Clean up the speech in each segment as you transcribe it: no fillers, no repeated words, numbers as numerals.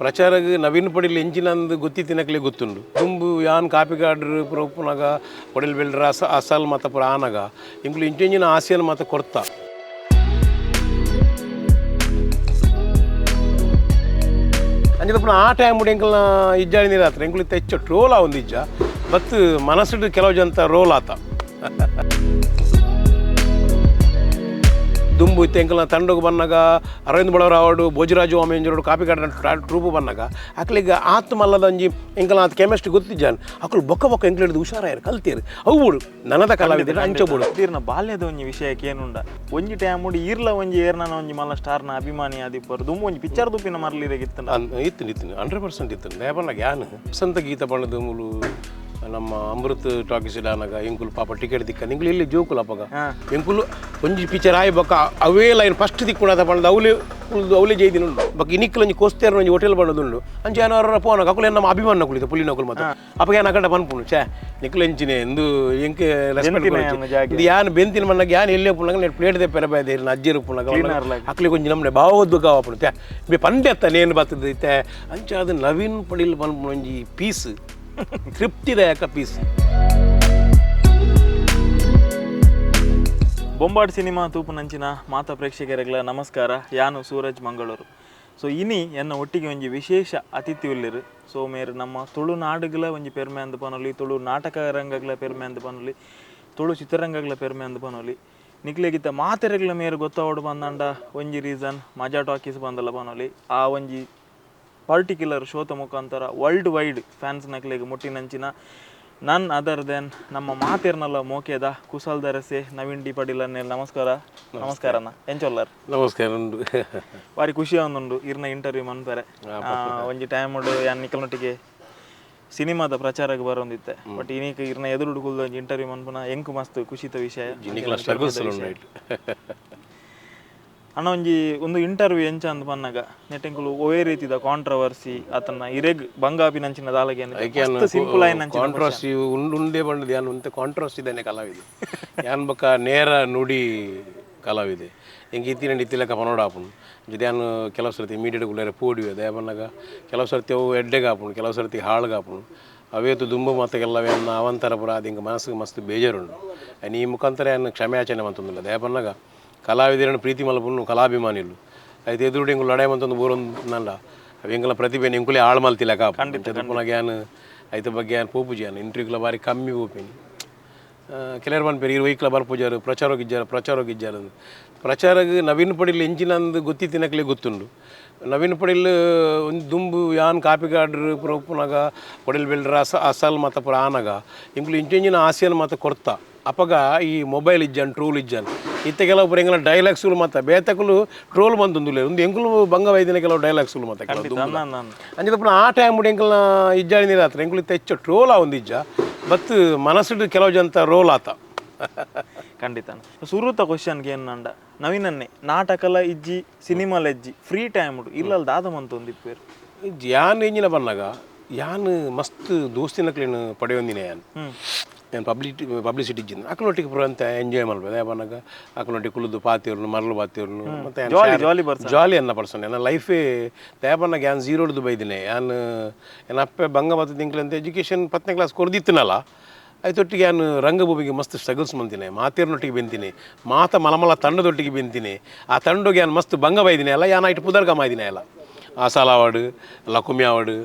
ಪ್ರಚಾರಗ್ ನವೀನ್ ಪಡಿಲ್ ಎಂಚಿನಂದು ಗೊತ್ತಿ ತಿನಕ್ಲೆ ಗೊತ್ತುಂಡು. ದುಂಬು ಯಾನ್ ಕಾಪಿಗಾಡ್ರು ಪುರ ಉಪ್ಪುನಗ ಪಡೀಲ್ ಬೆಲ್ಡ್ರ ಅಸಲ್ ಮಾತ ಪುರ ಆನಗ ಎಂಕುಲು ಇಂಚಿನ ಆಸೆನ್ ಮಾತ ಕೊರ್ತ. ಅಂಚದ ಆ ಟೈಮ್ ಎಂಕಲ್ನ ಇಜ್ಜಾಳಿ ನೀರಾತ್ರ ಎಂಕುಲು ಇತ್ತ ಹೆಚ್ಚು ಟ್ರೋಲ್ ಆವೊಂದು ಇಜ್ಜ ಬತ್ ಮನಸ್ಸುಡು ಕೆಲವು ಜನ ರೋಲ್ ಆತ. ದುಂಬು ಇತ್ತೆ ಎಂಕಲ್ನ ತಂಡಗ್ ಬನ್ನಗ ಅರವಿಂದ್ ಬಡವರ ಆವಡು ಭೋಜರಾಜು ವಾಮೇಂಜರೋಡು ಕಾಪಿಕಾಡಿನ ಟ್ರೂಪು ಬನ್ನಗ ಅಕ್ಲಿಗ್ ಆತ್ ಮಲ್ಲದ ಒಂಜಿ ಎಂಕಲ್ನ ಆತ್ ಕೆಮಿಸ್ಟ್ರಿ ಗೊತ್ತಿಜ್ಜಾನ್ ಅಕುಲು ಬೊಕ್ಕ ಬೊಕ್ಕ ಎಂಕ್ಲು ಹಿಡ್ದು ಹುಷಾರಾಯರು ಕಲ್ತೇರು ಅವು ಬೋಡು ನನದ ಕಲಾವಿದರು ಅಂಚ ಬೋಡು. ತೀರ್ನ ಬಾಲ್ಯದ ಒಂಜಿ ವಿಷಯಕ್ಕೆ ಏನುಂಡ ಒಂಜಿ ಟೈಮ್ ಈರ್ಲ ಒಂಜಿ ಏರ್ನ ಒಂಜಿ ಮಲ್ಲ ಸ್ಟಾರ್ನ ಅಭಿಮಾನಿ ಆದಿಪ್ಪರು ದುಂಬು ಒಂಜಿ ಪಿಕ್ಚರ್ ದುಪ್ಪಿನ ಮರಲಿರಗಿತ್ತಂಡ ಇತ್ತು ಇತ್ತು 100% ಇತ್ತು. ದಯಪನ್ನಾಗ ಯಾನ್ ವಸಂತ ಗೀತ ಬಣ್ಣದ ಮೂಲು ನಮ್ಮ ಅಮೃತ್ ಟಾಕೀಸ್ ಆನಗ ಎಂಕುಲು ಪಾಪ ಟಿಕೆಟ್ ದಿಕ್ಕ ಎಂಕುಲು ಇಲ್ಲಿ ಜೋಕುಲು ಅಪಗ ಎಂಕುಲು ಒಂಜಿ ಪಿಕ್ಚರ್ ಆಯ್ ಬೊಕ್ಕ ಅವೇ ಲೈನ್ ಫಸ್ಟ್ ದಿಕ್ಕುಣದ ಬಣ್ಣದ ಅವಲೇ ಉಳ್ದು ಅವಲೇ ಜೈದಿನ ಉಂಡು ಬೊಕ್ಕ ಇನಿಕ್ಲು ಒಂಜಿ ಕೋಸ್ತೇರ್ ಒಂಜಿ ಹೋಟೆಲ್ ಬಣ್ಣದುಂಡು ಅಂಚೆ ಏನೋ ಪೋನಾಗ ಅಕುಲು ನಮ್ಮ ಅಭಿಮಾನ ಕುಳಿತ ಪುಲಿ ನಕುಲು ಮಾತ್ರ ಅಪಗ ಏನ್ ಅಕಂಡ ಪನ್ಪುಂಡು ಛೇ ನಿಕ್ಲು ಎಂಚಿನೆ ಎಂದು ಎಂಕ್ ರೆಸ್ಪೆಕ್ಟ್ ಇದು ಯಾನ್ ಬೆಂತಿನ ಮಣ್ಣಾಗ ಯಾನ್ ಎಲ್ಲೇ ಪುಣಗ నేను ಪ್ಲೇಟ್ ದೆ ಪೆರಬಾಯ್ದೆ ಅಜ್ಜಿರು ಪುಣಗ ಅಕ್ಲಿಗೆ ಒಂಜಿ ನಮ್ಮನೆ ಭಾವೋದ್ಭಾವ ಆಪುಂಡು ತ್ಯಾ ಬೆ ಪಂಡೆ ನೇನು ಬರ್ತದೆ ಇತ್ತೆ ಅಂಚ ಅದು ನವೀನ್ ಪಡಿಲ್ ಪನ್ಪುನ ಒಂಜಿ ಪೀಸ್ ತೃಪ್ತಿದಾಯಕ ಪೀಸ್. ಬೊಂಬಾಟ್ ಸಿನಿಮಾ ತೂಪುನಂಚಿನ ಮಾತಾ ಪ್ರೇಕ್ಷಕರಿಗಳ ನಮಸ್ಕಾರ. ಯಾನು ಸೂರಜ್ ಮಂಗಳೂರು. ಸೊ ಇನಿ ಎನ್ನ ಒಟ್ಟಿಗೆ ಒಂಜಿ ವಿಶೇಷ ಅತಿಥಿ ಉಲ್ಲೆರ್. ಸೊ ಮೇರ್ ನಮ್ಮ ತುಳುನಾಡುಗಳ ಒಂಜಿ ಪೆರ್ಮೆ ಅಂದ್ ಪನೊಲಿ, ತುಳು ನಾಟಕ ರಂಗಗಳ ಪೆರ್ಮೆ ಅಂದ್ ಪನೊಲಿ, ತುಳು ಚಿತ್ರರಂಗಗಳ ಪೆರ್ಮೆ ಅಂದ್ ಪನೊಲಿ. ನಿಕ್ಲೆಗಿತ್ತ ಮಾತೆರೆಗಳ ಮೇರ್ ಗೊತ್ತಾವಡು ಬಂದಂಡ ಒಂಜಿ ರೀಸನ್ ಮಜಾ ಟಾಕೀಸ್ ಬಂದಲ್ಲ ಪನೊಲಿ. ಆ ಒಂಜಿ ಪರ್ಟಿಕ್ಯುಲರ್ ಶೋತ ಮುಖಾಂತರ world wide fans ನಕ್ಲೆಗ್ ಮುಟ್ಟಿನಂಚಿನ none other then ನಮ್ಮ ಮಾತೆರ್ನಲ್ಲ ಮೋಕೆದ ಕುಸಲ್ದರಸೆ ನವೀನ್ ಡಿ ಪಡೀಲ್ ಅನ್ನೆ. ನಮಸ್ಕಾರ. ನಮಸ್ಕಾರ ಅಣ್ಣ, ಎಂಚೊಲ್ಲರ್? ನಮಸ್ಕಾರ ಉಂಡು. ಬಾರಿ ಖುಷಿ ಆವೊಂದುಂಡು ಇರ್ನ ಇಂಟರ್ವ್ಯೂ ಮನ್ಪೆರೆ. ಒಂಜಿ ಟೈಮ್ ಯಾನ್ ನಿಕಲ್ನೊಟ್ಟಿಗೆ ಸಿನಿಮಾದ ಪ್ರಚಾರಕ್ಕೆ ಬರೋಂದಿತ್ತೆ, ಬಟ್ ಇನಿಕ್ ಇರ್ನ ಎದುರುಡು ಕುಲ್ದು ಒಂಜಿ ಇಂಟರ್ವ್ಯೂ ಮನ್ಪುನ ಎಂಕ್ ಮಸ್ತ್ ಖುಷಿತ ವಿಷಯ. ನಿಕ್ಲ ಸ್ಟ್ರಗಲ್ಸ್ ಉಂಡು. ಅಣ್ಣ ಒಂಜಿ ಒಂದು ಇಂಟರ್ವ್ಯೂ ಎಂಚ ಅಂದ್ ಪನ್ನಗ ನೆಟ್ಟೆಂಕುಲು ಒವೇ ರೀತಿದ ಕಾಂಟ್ರವರ್ಸಿ ಆತನ ಇರೆಗ್ ಬಂಗಾಪಿನಂಚಿನ ದಾಲಗೆ ಸಿಂಪಲ್ ಆಯಿನಂಚಿನ ಕಾಂಟ್ರವರ್ಸಿ ಉಂಡು ಉಂಡೇ ಬಂಡದು ಯಾನ್ ಒಂತೆ ಕಾಂಟ್ರವರ್ಸಿ ಇದ್ದಾನೆ ಕಲಾವಿದೆ ಯಾನ್ ಬೊಕ್ಕ ನೇರ ನುಡಿ ಕಲಾವಿದೆ ಎಂಕ್ ಇತ್ತಿನ ಇತ್ತಿಲೆಕ್ಕ ಪನೋಡ ಆಪುಂಡು. ಜೊತೆ ಯಾನ್ ಕೆಲವು ಸರ್ತಿ ಇಮಿಡಿಯೇಟ್ ಗುಳ್ಳರೆ ಪೋಡಿವೆ ದಯ ಪನ್ನಗ ಕೆಲವು ಸರ್ತಿ ಅವು ಎಡ್ಡೆಗೆ ಆಪುಂಡು, ಕೆಲವು ಸರ್ತಿ ಹಾಳ್ಗೆ ಆಪುಂಡು. ಅವೇತು ದುಂಬು ಮಾತಗೆಲ್ಲವೇ ಅನ್ನ ಅವಂತರ ಪುರ ಅದು ಹಿಂಗೆ ಮನಸ್ಸಿಗೆ ಮಸ್ತ್ ಬೇಜಾರುಂಡು. ಈ ಮುಖಾಂತರ ಯಾನ್ ಕ್ಷಮೆಯಾಚನೆ ಮಂತೊಂದುಲ್ಲ. ದಯ ಪನ್ನಗ ಕಲಾವಿದರನ್ನು ಪ್ರೀತಿ ಮಲ್ಪುನು ಕಲಾಭಿಮಾನಿಲು అయితే ಎದುರುಡು ಎಂಕುಲು ಲಡಾಯಿ ಮಂತೊಂದು ಬೋರೊಂದು ಅವು ಎಂಕಲ ಪ್ರತಿಭೆ ಎಂಕುಲೇ ಹಾಳು ಮಲ್ತಿಲೆಕ್ಕ ಪುನಗ ಯಾನ್ ಐತ ಬಗ್ಗೆ ಯಾನ್ ಪೋಪುಜಿ. ಯಾನ್ ಇಂಟರ್ವ್ಯೂಗ್ಲ ಬಾರಿ ಕಮ್ಮಿ ಪೋಪಿನಿ. ಕೆಲವರು ಪನ್ಪೆರ್ ಇರು ವೈಕ್ಲ ಬರ್ಪುಜಾರು ಪ್ರಚಾರಕ್ಕೆ ಪ್ರಚಾರಕ್ಕೆ ಇಜ್ಜಾರು. ಪ್ರಚಾರಗ್ ನವೀನ್ ಪಡಿಲ್ ಎಂಚಿನಂದು ಗೊತ್ತಿ ತಿನಕ್ಲೆ ಗೊತ್ತುಂಡು. ನವೀನ್ ಪಡಿಲ್ ಒಂಜಿ ದುಂಬು ಯಾನ್ ಕಾಪಿಗಾಡ್ರು ಪುರ ಉಪ್ಪುನಗ ಪಡಿಲ್ ಬೆಲ್ಡ್ರ ಅಸಲ್ ಮಾತ ಪುರ ಆನಗ ಎಂಕುಲು ಇಂಚಿನ ಆಸೆನ್ ಮಾತ ಕೊರ್ತ. ಅಪಗ ಈ ಮೊಬೈಲ್ ಇಜ್ಜಾನ್ ಟ್ರೋಲ್ ಇಜ್ಜಾನ್ ಇತ್ತೆ ಕೆಲವು ಪುರ ಎಂಕಲ್ನ ಡೈಲಾಗ್ಸ್ಲು ಮಾತ ಬೇತಕುಲು ಟ್ರೋಲ್ ಮಂತೊಂದುಲ್ಲೆರ್. ಉಂದು ಎಂಕುಲು ಬಂಗ ವೈದಿನ ಕೆಲವು ಡೈಲಾಗ್ಸ್ಲು ಮಾತ ಕೆಲವು ದುಂಬುದ. ಅಂಚದ ಪುನ ಆ ಟೈಮ್ ಎಂಕಲ್ನ ಇಜ್ಜಾಳಿ ನೀರಾತ್ರ ಎಂಕುಲು ಇತ್ತೆ ಹೆಚ್ಚು ಟ್ರೋಲ್ ಆವೊಂದು ಇಜ್ಜ ಬತ್ ಮನಸ್ಸುಡು ಕೆಲವು ಜನ ರೋಲ್ ಆತ. ಖಂಡಿತ. ಸುರುತ ಕ್ವಶನ್ಗೆ ಏನಂಡ ನವೀನನ್ನೇ ನಾಟಕಲ ಇಜ್ಜಿ ಸಿನಿಮಾಲ ಇಜ್ಜಿ ಫ್ರೀ ಟೈಮ್ ಇಲ್ಲಲ್ ದಾದ ಮಂತೊಂದಿಪ್ಪೇರು? ಯಾನ್ ಎಂಜಿನ ಬನ್ನಗ ಯಾನ್ ಮಸ್ತ್ ದೋಸ್ತಿನಕ್ಲೇನು ಪಡೆಯೊಂದಿನ ಯಾನ್ ಯಾನ್ ಪಬ್ಲಿಸಿಟಿ ಇಜ್ಜಿಂದ ಅಕ್ಲೊಟ್ಟಿಗೆ ಪೂರ ಅಂತ ಎಂಜಾಯ್ ಮಲ್ಪೆ. ಬನ್ನಗ ಅಕ್ಲೊಟ್ಟಿಗೆ ಕುಲುದು ಪಾತಿರ್ನು ಮರಳು ಪಾತಿರ್ನು ಮತ್ತೆ ಜಾಲಿ ಪರ್ಸನ್. ಜಾಲಿ ಅನ್ನ ಪರ್ಸನ್ ಎನ್ನ ಲೈಫೇ. ದಯಪನ್ನಾಗ ಯಾನ್ ಝೀರೋಡ್ದು ಬೈದಿನಿ. ಯಾನ್ ಎನ್ನ ಅಪ್ಪೆ ಬಂಗ ಬತ್ತದ ಎಂಕ್ಲೆ ಎಜುಕೇಷನ್ 10ನೇ ಕ್ಲಾಸ್ ಕೊರ್ದಿತ್ತನಲ್ಲ ಐತೊಟ್ಟಿಗೆ ಯಾನ್ ರಂಗಭೂಮಿಗೆ ಮಸ್ತ್ ಸ್ಟ್ರಗಲ್ಸ್ ಮಂತಿನಿ. ಮಾತೇರ್ನೊಟ್ಟಿಗೆ ಬೆಂತೀನಿ ಮಾತ ಮಲಮಲ ತಂಡದೊಟ್ಟಿಗೆ ಬೆಂತೀನಿ. ಆ ತಂಡಗೆ ಯಾನ್ ಮಸ್ತ್ ಬಂಗ ಬೈದಿನಿ ಅಲ್ಲ ಯಾನ್ ಐಟ್ ಪುದರ್ ಕಮಾಯ್ದಿನಿ ಅಲ್ಲ. ಆಸಾಲ ಅವಾರ್ಡ್, ಲಕುಮಿ ಅವಾರ್ಡ್,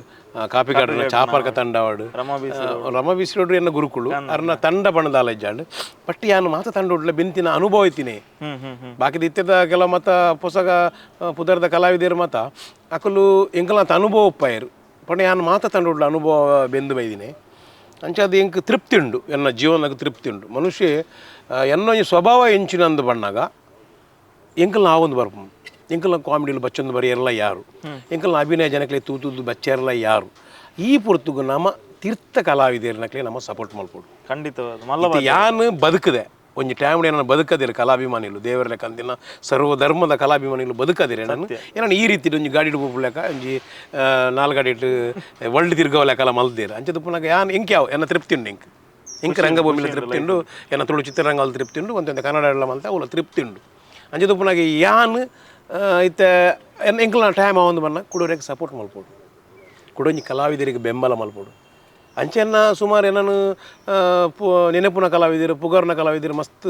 ಕಾಪಿಕಾಡಿನ ಚಾಪರ್ಕ ತಂಡ ಅವಾರ್ಡ್, ರಮ ಬಿಸಿರೋಡ್ರು ಎನ್ನ ಗುರುಕುಳು ಅರ್ನ ತಂಡ ಬಣ್ಣದಾಲ ಇಜ್ಜಾಂಡ್. ಬಟ್ ಯಾನ್ ಮಾತ ತಂಡೊಡ್ಲ ಬೆಂತಿನ ಅನುಭವ ಇತ್ತಿನಿ. ಬಾಕಿದ ಇತ್ತೆದ ಕೆಲವು ಮತ ಪೊಸಗ ಪುದರ್ದ ಕಲಾವಿದರು ಮಾತ ಅಕುಲು ಎಂಕಲ್ನಾತ ಅನುಭವ ಉಪ್ಪಾಯರು ಪಂಡ ಯಾನ್ ಮಾತ ತಂಡೊಡ್ಲ ಅನುಭವ ಬೆಂದು ಬೈದಿನಿ. ಅಂಚ ಅದು ಎಂಕ್ ತೃಪ್ತಿ ಉಂಡು, ಎನ್ನ ಜೀವನಕ್ಕೆ ತೃಪ್ತಿ ಉಂಡು. ಮನುಷ್ಯ ಎನ್ನೊಂಜಿ ಸ್ವಭಾವ ಎಂಚಿನಂದು ಬಣ್ಣಾಗ ಎಂಕಲ್ನ ಆವೊಂದು ಬರ್ಪು. ಎಂಕಲ್ನ ಕಾಮಿಡಿಲು ಬಚ್ಚೊಂದು ಬರೆಯಲ್ಲ ಯಾರು, ಎಂಕಲ್ನ ಅಭಿನಯ ಜನಕ್ಲೆ ತೂತುದು ಬಚ್ಚೇರಲ್ಲ ಯಾರು. ಈ ಪೊರ್ತುಗು ನಮ್ಮ ತೀರ್ಥ ಕಲಾವಿದರ್ನಕ್ಲೆ ನಮ್ಮ ಸಪೋರ್ಟ್ ಮಲ್ಪೊಡು. ಖಂಡಿತ. ಯಾನ್ ಬದುಕದೆ ಒಂಜಿ ಟೈಮ್ ಏನ ಬದುಕದಿರ ಕಲಾಭಿಮಾನಿಲು ದೇವರ ಲೆಕ್ಕ ಅಂತಿನ ಸರ್ವ ಧರ್ಮದ ಕಲಾಭಿಮಾನಿಲು ಬದುಕದಿರ. ನಾನು ಏನ ಈ ರೀತಿ ಒಂಜಿ ಗಾಡಿ ಪೋಪುಲೆಕ್ಕ ಒಂಜಿ ನಾಲ್ ಗಾಡಿ ಇಟ್ಟು ವರ್ಲ್ಡ್ ತಿರ್ಗವ ಲೆಕ್ಕಲ ಮಲ್ದೇರು. ಅಂಚದ ಪುನಗ ಯಾನ್ ಎಂಕ್ ಯಾವ ಎನ್ನ ತೃಪ್ತಿ ಉಂಡು. ಎಂಕ್ ಎಂಕ್ ರಂಗಭೂಮಿಲ ತೃಪ್ತಿ ಉಂಡು, ಎನ್ನ ತುಳು ಚಿತ್ರರಂಗಲ್ಲಿ ತೃಪ್ತಿ ಉಂಡು, ಒಂದೊಂದು ಕನ್ನಡ ಎಲ್ಲ ಮಲ್ತೆ ಅವಲ ತೃಪ್ತಿ ಉಂಡು. ಅಂಚದ ಪುನಗ ಯಾನ್ ಇತ್ತೆ ಎಂಕಲ್ನ ಟೈಮ್ ಆವೊಂದು ಬನ್ನ ಕುಡೋರೆಗ್ ಸಪೋರ್ಟ್ ಮಲ್ಪೊಡು. ಕುಡೊಂಜಿ ಕಲಾವಿದರಿಗೆ ಬೆಂಬಲ ಮಲ್ಪೊಡು. ಅಂಚೆನ್ನ ಸುಮಾರು ಏನನು ನೆನಪುನ ಕಲಾವಿದರು ಪುಗರ್ನ ಕಲಾವಿದರು ಮಸ್ತ್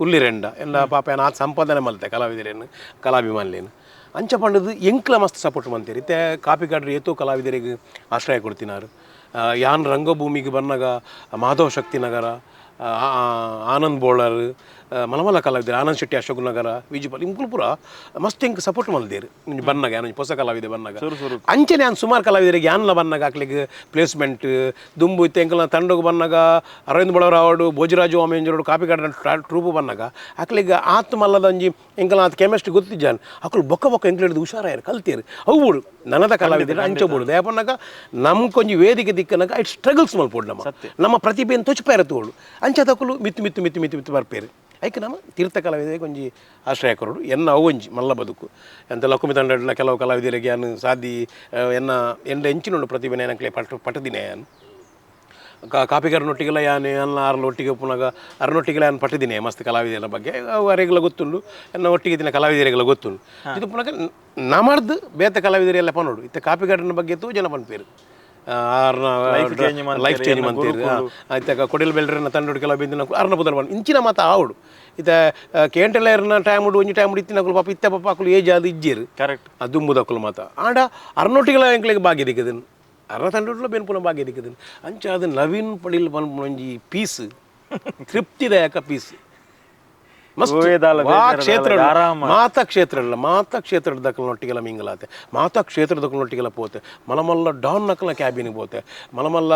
ಉಲ್ಲಿರೆಂಡ ಎಲ್ಲ ಪಾಪ ಏನ ಆತ್ ಸಂಪಾದನೆ ಮಲ್ತೆ ಕಲಾವಿದರೇನು ಕಲಾಭಿಮಾನಿಲೇನು ಅಂಚ ಪಂಡದು ಎಂಕ್ಲ ಮಸ್ತ್ ಸಪೋರ್ಟ್ ಮಂತೀರಿ. ಇತ್ತೆ ಕಾಪಿಕಾಡ್ರು ಏತೋ ಕಲಾವಿದರಿಗೆ ಆಶ್ರಯ ಕೊಡ್ತಿನಾರು. ಯಾನ್ ರಂಗಭೂಮಿಗೆ ಬನ್ನಾಗ ಮಾಧವ ಶಕ್ತಿನಗರ, ಆನಂದ್ ಬೋಳರ್, ಮಲಮಲ ಕಲಾವಿದರು ಆನಂದ್ ಶೆಟ್ಟಿ ಅಶೋಕ್ ನಗರ ವಿಜಿಪಾಲ್ ಇಂಕುಲು ಪೂರ ಮಸ್ತ್ ಎಂಕ್ ಸಪೋರ್ಟ್ ಮಲ್ದೇರು ಬನ್ನಾಗ ಯಾನ್ ಹೊಸ ಕಲಾವಿದೆ ಬನ್ನಾಗ. ಅಂಚನೆ ಯಾನ್ ಸುಮಾರು ಕಲಾವಿದರಿಗೆ ಯಾನ್ಲ ಬನ್ನಾಗ ಅಕ್ಲಿಗೆ ಪ್ಲೇಸ್ಮೆಂಟ್ ದುಂಬು ಇತ್ತೆ ಎಂಕಲ್ನ ತಂಡಗ್ ಬನ್ನಾಗ ಅರವಿಂದ್ ಬಳವರ ಅವಡು ಭೋಜರಾಜು ವಾಮಂಜರೋಡು ಕಾಪಿಕಾಡ ಟ್ರೂಪು ಬನ್ನಾಗ ಅಕ್ಲಿಗೆ ಆತ್ ಮಲ್ಲದ ಒಂಜಿ ಎಂಕಲ್ನ ಆತ್ ಕೆಮಿಸ್ಟ್ರಿ ಗೊತ್ತಿದ್ದಾನೆ ಅಕ್ಲು ಬೊಕ್ಕ ಬೊಕ್ಕ ಎಂಕ್ಲು ಹಿಡಿದು ಹುಷಾರಾಯರು ಕಲ್ತೇರು ಅವು ಬೋಡು ನನದ ಕಲಾವಿದರು ಅಂಚ ಬೋಡು ದಯಪನ್ನಾಗ ನಮ್ಕೊಂಜಿ ವೇದಿಕೆ ದಿಕ್ಕನಾಗ it struggles ಮಲ್ಪೋಡು ನಮ್ಮ ನಮ್ಮ ಪ್ರತಿಭೆಯನ್ನು ತೊಚ್ಪಾರ ತೋಳು ಅಂಚದಕ್ಕಲು ಮಿತ್ತು ಮಿತ್ತು ಮಿತ್ತು ಮಿತ್ತು ಮಿತ್ತು ಬರ್ಪೇರು. ಐಕೆ ನಮ್ಮ ತೀರ್ಥ ಕಲಾವಿದರಿಗೆ ಒಂಜಿ ಆಶ್ರಯ ಕೊರಡು ಎನ್ನ ಅವು ಒಂಜಿ ಮಲ್ಲ ಬದುಕು ಎಂತ ಲಕ್ಕುಮಿ ತಂಡಡ್ಲ ಕೆಲವು ಕಲಾವಿದರಿಗೆ ಯಾನು ಸಾದಿ ಎನ್ನ ಎಂಡ ಎಂಚಿನುಂಡು ಪ್ರತಿಭೆ ಏನಕ್ಲೆ ಪಟ್ಟು ಪಟ್ಟದಿನೇ ಯಾನು ಕಾಪಿಗಾರನೊಟ್ಟಿಗೆಲ್ಲ ಯಾನು ಅನ್ನ ಆರ್ಲ ಒಟ್ಟಿಗೆ ಪುನಗ ಅರನೊಟ್ಟಿಗೆಲ್ಲ ಯಾನು ಪಟ್ಟಿದ್ದೀನಿ ಮಸ್ತ್ ಕಲಾವಿದರ ಬಗ್ಗೆ ಅವು ಅರೆಗೆಲ್ಲ ಗೊತ್ತುಂಡು ಎನ್ನ ಒಟ್ಟಿಗೆ ದಿನ ಕಲಾವಿದರಿಗೆಲ್ಲ ಗೊತ್ತುಂಡು. ಇದು ಪುನಗ ನಮರ್ದು ಬೇತ ಕಲಾವಿದರೆಲ್ಲ ಪನೋಡು ಇತ್ತ ಕಾಪಿಗಾರನ ಬಗ್ಗೆ ತೂ ಜನ ಪನ್ಪೇರು ಲೈಫ್ ಚೇಂಜ್ ಮಂತೀರು. ಆಯ್ತಾಗ ಕೊಡಿಲ್ ಬೆಲ್ರನ್ನ ತಂಡೋಡು ಕೆಲವು ಬಿಂದಿನ ಅರ್ನ ಪುದರ್ ಬಣ್ಣ ಇಂಚಿನ ಮಾತ ಆವಡು ಇತ್ತ ಕೇಂಟಲೇರ್ನ ಟೈಮ್ ಉಡು ಒಂಜಿ ಟೈಮ್ ಇತ್ತಿನಕುಲು ಪಾಪ ಇತ್ತ ಪಾಪ ಅಕುಲು ಏಜ್ ಅದು ಇಜ್ಜೇರು ಕರೆಕ್ಟ್ ದುಂಬುದಕ್ಕಲು ಮಾತ ಆಂಡ ಅರ್ನೊಟ್ಟಿಗೆಲ್ಲ ಎಂಕ್ಲೆಗ್ ಭಾಗ್ಯ ದಿಕ್ಕದನ್ ಅರ್ನ ತಂಡೋಡ್ಲ ಬೆನ್ಪುನ ಭಾಗ್ಯ ದಿಕ್ಕದನ್ ಅಂಚ ಅದು ನವೀನ್ ಪಡಿಲ್ ಪನ್ಪುನ ಒಂಜಿ ಪೀಸ್ ತೃಪ್ತಿದಾಯಕ ಪೀಸ್ ಕ್ಷೇತ್ರ ಮಾತಾ ಕ್ಷೇತ್ರ ಅಲ್ಲ ಮಾತಾ ಕ್ಷೇತ್ರದ ದಕ್ಕಲನೊಟ್ಟಿಗೆಲ್ಲ ಮಿಂಗಲಾತೆ ಮಾತಾ ಕ್ಷೇತ್ರದ ದಕ್ಕಲನೊಟ್ಟಿಗೆಲ್ಲ ಪೋತೆ ಮಲಮಲ್ಲ ಡಾನ್ ನಕ್ಕಲ ಕ್ಯಾಬಿನಿಗೆ ಪೋತೆ ಮಲಮಲ್ಲ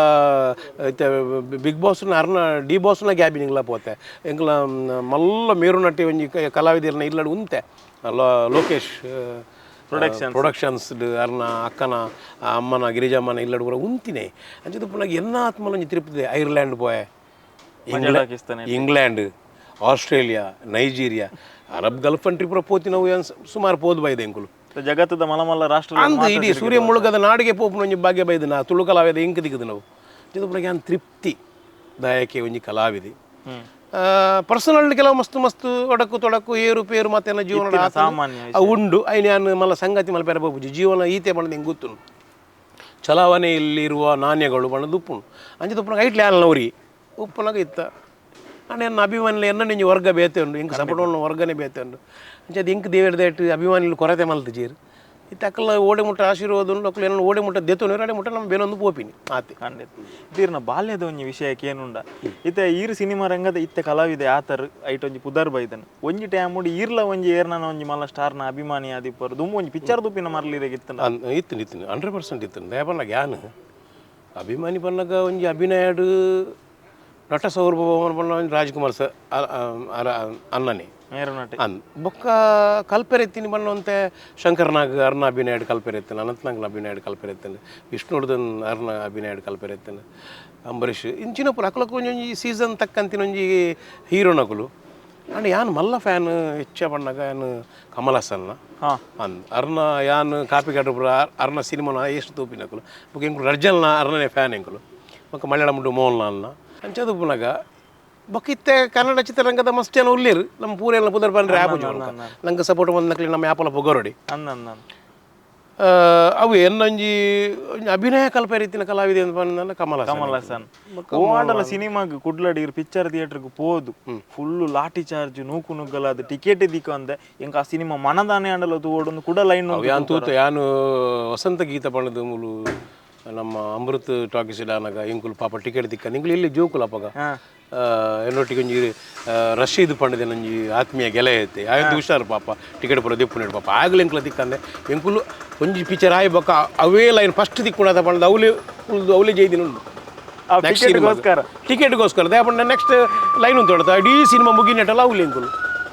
ಬಿಗ್ ಬಾಸ್ನ ಅರ್ನ ಡಿ ಬಾಸ್ನ ಕ್ಯಾಬಿನಿಗೆಲ್ಲ ಪೋತೆ ಎಂಕಲ ಮಲ್ಲ ಮೇರುನಟ್ಟಿ ಒಂಜಿ ಕಲಾವಿದರನ್ನ ಇಲ್ಲಡು ಉಂತೆ ಲೋಕೇಶ್ ಪ್ರೊಡಕ್ಷನ್ಸ್ ಅರ್ನ ಅಕ್ಕನ ಅಮ್ಮನ ಗಿರಿಜಮ್ಮನ ಇಲ್ಲಡು ಕೂಡ ಉಂತಿನೇ ಅಂಚದ ಪುನಗ ಎನ್ನ ಆತ್ಮಲ ಒಂಜಿ ತಿರುಪತಿ ಐರ್ಲ್ಯಾಂಡ್ ಪೋಯೆ England Australia Nigeria Arab Gulf country ಪೂರ ಪೋತಿ ನಾವು ಸುಮಾರು ಪೋದು ಬೈದೆ ಎಂಕುಲು ಜಗತ್ತದ ಮಲಮಲ್ಲ ರಾಷ್ಟ್ರ ಅಂದು ಇಡೀ ಸೂರ್ಯ ಮುಳುಗದ ನಾಡಿಗೆ ಪೋಪುನ ಒಂಜಿ ಭಾಗ್ಯ ಬೈದು ನಾ ತುಳು ಕಲಾವಿದ ಇಂಕ್ ದಿಕ್ಕದು ನಾವು ಇದು ಪುನಗ ತೃಪ್ತಿ ದಾಯಕೆ ಒಂಜಿ ಕಲಾವಿದೆ. ಪರ್ಸನಲ್ ಕೆಲವು ಮಸ್ತು ಮಸ್ತು ಒಡಕು ತೊಡಕು ಏರು ಪೇರು ಮತ್ತೆ ಜೀವನ ಸಾಮಾನ್ಯ ಉಂಡು ಐನ ಯಾನ್ ಮಲ್ಲ ಸಂಗತಿ ಮಲ್ಲ ಪೆರ ಪೋಪುಜಿ ಜೀವನ ಈತೆ ಬಣ್ಣದ ಹಿಂಗೆ ಗೊತ್ತುನು ಚಲಾವಣೆಯಲ್ಲಿರುವ ನಾಣ್ಯಗಳು ಬಣ್ಣದ ಉಪ್ಪುನು ಅಂಚೆ ತುಪ್ಪನಾಗ ಐಟ್ಲೆ ಯಾನ್ ಅವ್ರಿ ಉಪ್ಪುನಾಗ ಇತ್ತ ನಾನು ಎನ್ನ ಅಭಿಮಾನಿలు ಎನ್ನ ನಿಂಜಿ ವರ್ಗ ಬೇತೆ ಉಂಡು ಇಂಕ್ ಸಪೋರ್ಟ್ ವರ್ಗನೇ ಬೇತೆ ಉಂಡು ಅಂಚೆ ಅದು ಇಂಕ್ ದೇವೇರ್ ದೇಟ್ ಅಭಿಮಾನಿలు ಕೊರತೆ ಮಲ್ತು ಜೀರು ಇತ್ತ ಅಕ್ಕಲ ಓಡೆ ಮುಟ್ಟ ಆಶೀರ್ವಾದ ಉಂಡು ಅಕ್ಕಲು ಏನೋ ಓಡೆ ಮುಟ್ಟ ದೆತ್ತು ಅಡೆ ಮುಟ್ಟ ನಮ್ಮ ಬೇನೊಂದು ಪೋಪಿನಿ ಆತೆ ಖಂಡಿತ. ಇದ್ದೀರ್ನ ಬಾಲ್ಯದ ಒಂಜಿ ವಿಷಯಕ್ಕೆ ಏನುಂಡ ಇತ್ತೆ ಈರು ಸಿನಿಮಾ ರಂಗದ ಇತ್ತೆ ಕಲಾವಿದೆ ಆತರ್ ಐಟ್ ಒಂಜಿ ಪುದರ್ ಬೈದನ್ ಒಂಜಿ ಟೈಮ್ ಉಂಡು ಈರ್ಲ ಒಂಜಿ ಏರ್ನ ಒಂಜಿ ಮಲ್ಲ ಸ್ಟಾರ್ನ ಅಭಿಮಾನಿ ಆದಿಪ್ಪರು ದುಂಬು ಒಂಜಿ ಪಿಕ್ಚರ್ ದುಪ್ಪಿನ ಮರಲಿರೆಗೆ ಇತ್ತು ಇತ್ತು ಇತ್ತು 100% ಇತ್ತು. ದಯಪನ್ನಾಗ ಯಾನು ಅಭಿಮಾನಿ ಬನ್ನಾಗ ಒಂಜಿ ಅಭಿನಯಡು ನಟ ಸೌರಭ ಬಣ್ಣ ರಾಜ್ಕುಮಾರ್ ಸರ್ ಅಣ್ಣನೇ ಅನ್ ಬೊಕ್ಕ ಕಲ್ಪೆರೆತ್ತಿನಿ ಬಣ್ಣವಂತೆ ಶಂಕರ್ನಾಗ್ ಅರ್ಣ ಅಭಿನಯಡ್ ಕಲ್ಪೆರೆತ್ತನ ಅನಂತನಾಗ್ನ ಅಭಿನಯಡ್ ಕಲ್ಪೆರೆತ್ತನ ವಿಷ್ಣುವರ್ಧನ್ ಅರ್ಣ ಅಭಿನಯಡ್ ಕಲ್ಪೆರೆತ್ತನ ಅಂಬರೀಷ್ ಇಂಚಿನ ಪೂರ ಅಕಲಕ್ಕೆ ಒಂಜೊಂಜಿ ಸೀಸನ್ ತಕ್ಕಂತಿನ ಒಂಜಿ ಹೀರೋನಕುಲು. ಅಂಡ್ ಯಾನ್ ಮಲ್ಲ ಫ್ಯಾನ್ ಹೆಚ್ಚ ಬಣ್ಣಗ ಯಾನ್ ಕಮಲ್ ಹಾಸನ್ನ ಅಂದ್ ಅರ್ಣ ಯಾನ್ ಕಾಪಿಕಾಡು ಪೂರ ಅರ್ಣ ಸಿನಿಮಾನ ಎಷ್ಟು ತೂಪಿನಕುಲು ಬೊಕ್ಕ ಎಂಕುಲು ರರ್ಜಲ್ನ ಅರ್ಣನೇ ಫ್ಯಾನ್ ಎಂಕುಲು ಬೊಕ್ಕ ಮಲಯಾಳಂ ಉಂಡು ಮೋಹನ್ ಲಾಲ್ನ ಅಂಚದು ಪುನಗ ಬೊಕ್ಕ ಇತ್ತೆ ಕನ್ನಡ ಚಿತ್ರರಂಗದ ಮಸ್ತ್ ಜನ ಉಳ್ಳೇರು ನಮ್ಮ ಪೂರೆಲ್ಲ ಪುದರ್ ಬಂದ್ರೆ ಆ್ಯಪ್ ನಂಗೆ ಸಪೋರ್ಟ್ ಬಂದ ನಮ್ಮ ಆ್ಯಪಲ ಪೊಗರೊಡಿ ಅವು ಎನ್ನೊಂಜಿ ಅಭಿನಯ ಕಲ್ಪ ರೀತಿನ ಕಲಾವಿದೆ ಅಂತ ಬಂದ ಕಮಲ್ ಕಮಲ್ ಹಾಸನ್. ಓಡಲ ಸಿನಿಮಾಗ್ ಕುಡ್ಲಡಿ ಪಿಕ್ಚರ್ ಥಿಯೇಟರ್ಗೆ ಪೋದು ಫುಲ್ಲು ಲಾಠಿ ಚಾರ್ಜ್ ನೂಕು ನುಗ್ಗಲಾದ ಟಿಕೆಟ್ ದಿಕ್ಕ ಅಂದೆ ಎಂಕ ಆ ಸಿನಿಮಾ ಮನದಾನೆ ಆಂಡಲ ತೂವೊಡೊಂದು ಕೂಡ ಲೈನ್ ಯಾನ್ ತೂತ ಯಾನು ವಸಂತ ಗೀತ ಬಣ್ಣದ ಮೂಲು ನಮ್ಮ ಅಮೃತ್ ಟಾಕೀಸ್ ಆನಗ ಇಂಕುಲು ಪಾಪ ಟಿಕೆಟ್ ದಿಕ್ಕ ನಿಂಕುಲು ಇಲ್ಲಿ ಜೋಕುಲು ಅಪಗ ಎನ್ನೊಟ್ಟಿಗೆ ಒಂಜಿ ರಶೀದ್ ಪಂಡದೆ ನಂಜಿ ಆತ್ಮೀಯ ಗೆಳೆಯ ಐತೆ ಆಯ್ತು ಹುಷಾರು ಪಾಪ ಟಿಕೆಟ್ ಪೂರ ದಿಪ್ಪು ಪಾಪ ಆಗಲಿ ಎಂಕುಲ ದಿಕ್ಕಂದೆ ಎಂಕುಲು ಒಂಜಿ ಪಿಕ್ಚರ್ ಆಯ್ ಬೊಕ್ಕ ಅವೇ ಲೈನ್ ಫಸ್ಟ್ ದಿಕ್ಕುಣದ ಪಂಡದ ಅವಲಿ ಉಳ್ದು ಅವಲಿ ಜೈದಿನ ಉಂಡು ಟಿಕೆಟ್ಗೋಸ್ಕರ they ಪಂಡ ನೆಕ್ಸ್ಟ್ ಲೈನ್ ಉಂಟು ಹೊಡ್ತಾ ಇಡೀ ಸಿನಿಮಾ ಮುಗಿನೆಟಲ್ಲ ಅವಲಿ ಎಂಕುಲು